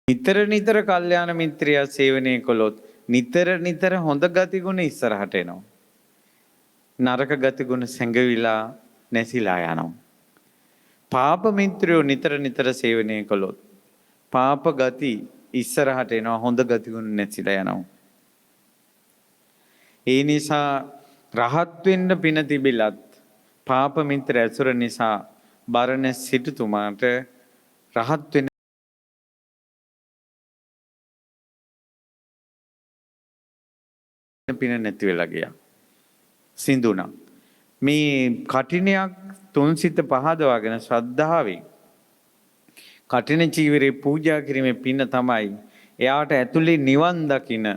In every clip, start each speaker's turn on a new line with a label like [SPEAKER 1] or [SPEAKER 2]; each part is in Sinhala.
[SPEAKER 1] නිතර නිතර කල්යාණ මිත්‍රයා සේවනය කළොත් නිතර නිතර හොඳ ගතිගුණ ඉස්සරහට එනවා. නරක ගතිගුණ සැඟවිලා නැසිලා යනවා. පාප මිත්‍රයෝ නිතර නිතර සේවනය කළොත් පාප ගති ඉස්සරහට එනවා, හොඳ ගතිගුණ නැසිලා යනවා. ඒ නිසා රහත් වෙන්න පින තිබිලත් පාප මිත්‍ර ඇසුර නිසා බරණැස් සිටුතුමාට රහත් වෙන්න පින නැති වෙලා ගියා. සිඳුණා. මේ කටිනයක් තුන්සිත පහදවාගෙන ශ්‍රද්ධාවෙන් කටින චීවරේ පූජා කිරීමේ පින තමයි එයාට ඇතුලේ නිවන් දකින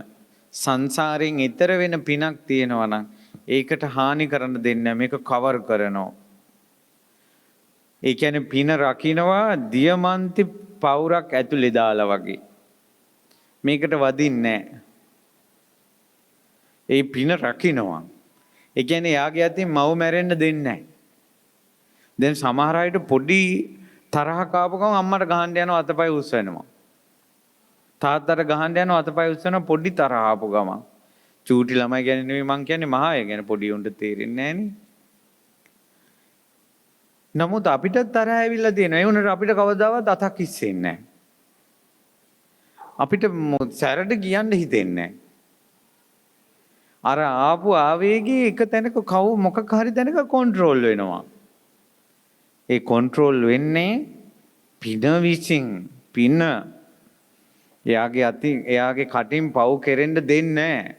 [SPEAKER 1] සංසාරයෙන් ඈතර වෙන පිනක් තියෙනවා නම් ඒකට හානි කරන්න දෙන්නේ නැහැ. මේක කවර් කරනවා. ඒ කියන්නේ පින රකින්නවා දියමන්ති පවුරක් ඇතුලේ දාලා වගේ. මේකට වදින්නේ නැහැ. ඒ පින රකින්නවා. ඒ කියන්නේ එයාගේ අතින් මව් මැරෙන්න දෙන්නේ නැහැ. දැන් සමහර අයට පොඩි තරහක් ආපු ගමන් අම්මට ගහන්න යනවා, අතපය උස්සනවා. තාත්තට ගහන්න යනවා, අතපය උස්සනවා පොඩි තරහ ආපු ගමන්. චූටි ළමයි ගැන නෙමෙයි මං කියන්නේ, මහා අය ගැන, පොඩි උන්ට තේරෙන්නේ නැහනේ. නමුත් අපිටත් තරහ ඇවිල්ලා තියෙනවා. ඒ වුණාට අපිට කවදාවත් අතක් ඉස්සෙන්නේ නැහැ. අපිට සැරට කියන්න හිතෙන්නේ නැහැ. අර ආපු ආවේගයේ එක තැනක කවු මොකක් හරි තැනක කන්ට්‍රෝල් වෙනවා. ඒ කන්ට්‍රෝල් වෙන්නේ පින විසින්. පින එයාගේ අතින් එයාගේ කටින් පව් කෙරෙන්න දෙන්නේ නැහැ.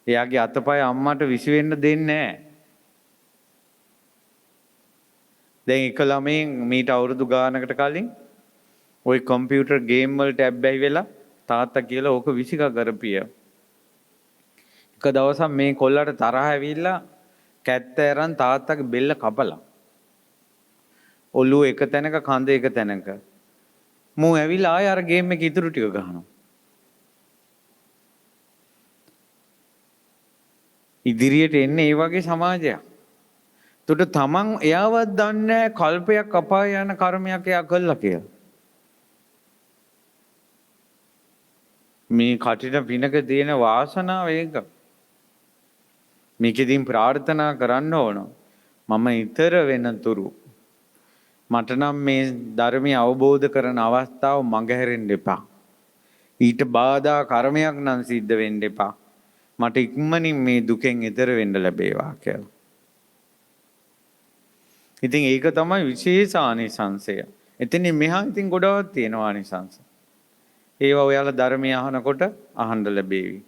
[SPEAKER 1] එයාගේ අතපය අම්මට විසි වෙන්න දෙන්නේ නැහැ. දැන් එක ළමෙන් මීට අවුරුදු ගානකට කලින් ওই කම්පියුටර් ගේම් වලට ඇබ්බැහි වෙලා තාත්තා කියලා ඕක විසික කරපිය. එක දවසක් මේ කොල්ලට තරහ ඇවිල්ලා කැත්ත අරන් තාත්තගේ බෙල්ල කපලා. ඔළුව එක තැනක කඳ එක තැනක. මූ ඇවිල්ලා ආයෙ අර ගේම් එක ඉතුරු ටික ගහනවා. ඉදිරියට එන්නේ ඒ වගේ සමාජයක්. එතකොට තමන් එයාවත් දන්නේ නැහැ කල්පයක් අපාය යන කර්මයක් එයා කළා කියලා. මේ කටින පිනක තියෙන වාසනාව ඒක. මේකෙදින් ප්‍රාර්ථනා කරන්න ඕන. මම ඊතර වෙනතුරු මට නම් මේ ධර්මය අවබෝධ කරන අවස්ථාව මඟහැරෙන්න එපා. ඊට බාධා කර්මයක් නම් සිද්ධ වෙන්න එපා. මට ඉක්මනින් මේ දුකෙන් ඈතර වෙන්න ලැබේවා කියලා. ඉතින් ඒක තමයි විශේෂ ආනිසංසය. එතනින් මෙහා ඉතින් ගොඩාක් තියෙනවා ආනිසංස. ඒවා ඔයාලා ධර්මය අහනකොට අහන්න ලැබේවි.